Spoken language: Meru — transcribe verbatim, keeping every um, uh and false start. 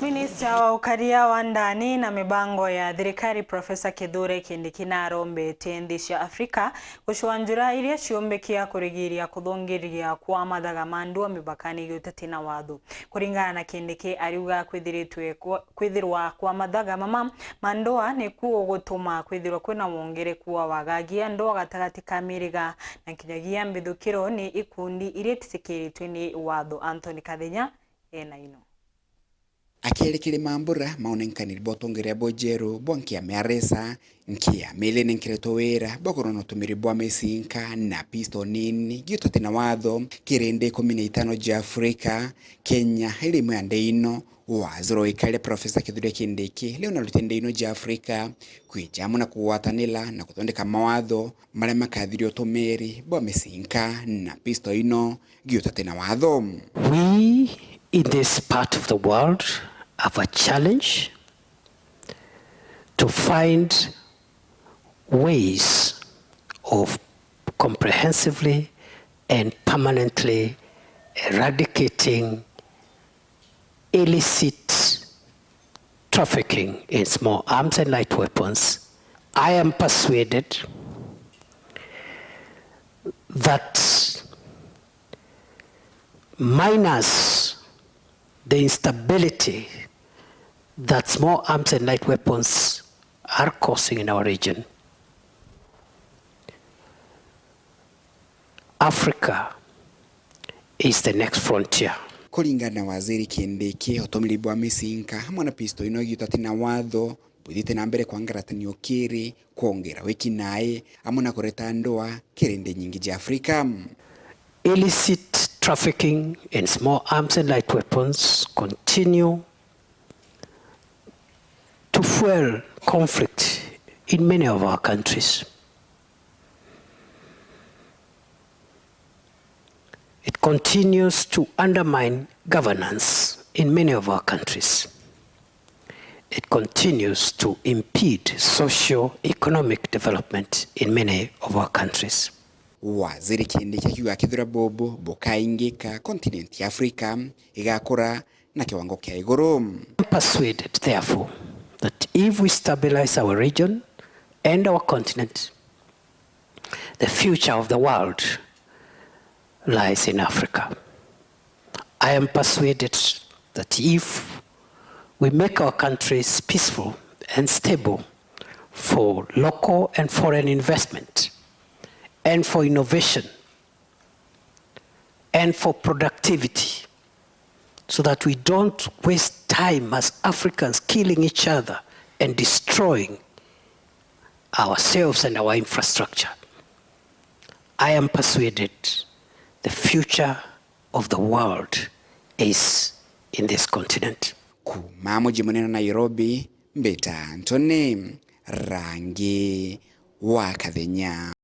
Minista wa ukaria wa ndani na mibango ya thirikari, Profesa Kithure Kindiki, narombete nthi cia Afrika gucwanjura iria ciumbikia kurigiria kuthungiria kwa mathaga ma ndua mipakani giutati na watho. Kuringana na Kindiki, ariuga kwithiritwe kwa, kwithirwa kwa mathaga mama ma ndua nikuo gutuma kwithirwa kwina wongereku wa wagagia ndua gatagati ka miriga na kinyagia mbithukiro ni ikundi iria ititikiritwe ni watho. Anthony Kathenya ena ino. Akiaria kiri mambura ma unenkaniri bwa utongeria bujeru bwa nkia miaresa, nkia mili ni nkiretwe wira bwa kurona utumiri bwa micinka na pisto nini giutati na watho kiri nthi ikumi na itano ja Afrika, Kenya iri imwe ya nthi ino. Waziri wa ukaria Profesa Kithure Kindiki riu naruti nthi ino ja Afrika kwija amwe na kugwatanira na kuthondeka mawatho maria makathiria utumiri bwa micinka na pisto ino giutati na watho. We in this part of the world have a challenge to find ways of comprehensively and permanently eradicating illicit trafficking in small arms and light weapons. I am persuaded that minus the instability that small arms and light weapons are causing in our region, Africa is the next frontier. Kuringana na Waziri Kindiki, utumiri bwa micinka amwe na pisto ino giutati na watho bwithite na mbere kwangaratanio kiri kwongera wiki nae amwe na kureta ndua kiri nthi nyingi ja Afrika. Illicit trafficking in small arms and light weapons continue to fuel conflict in many of our countries. It continues to undermine governance in many of our countries. It continues to impede socio-economic development in many of our countries. Waziri Kindiki akiuga kethira bubu bukaingika, continent ya Africa igakura na kiwango kia iguru. I'm persuaded, therefore, that if we stabilize our region and our continent, the future of the world lies in Africa. I am persuaded that if we make our countries peaceful and stable for local and foreign investment and for innovation and for productivity, so that we don't waste time as Africans killing each other and destroying ourselves and our infrastructure. I am persuaded the future of the world is in this continent. Kuuma muji munene Nairobi, mbita Anthony Rangi wa Kathenya.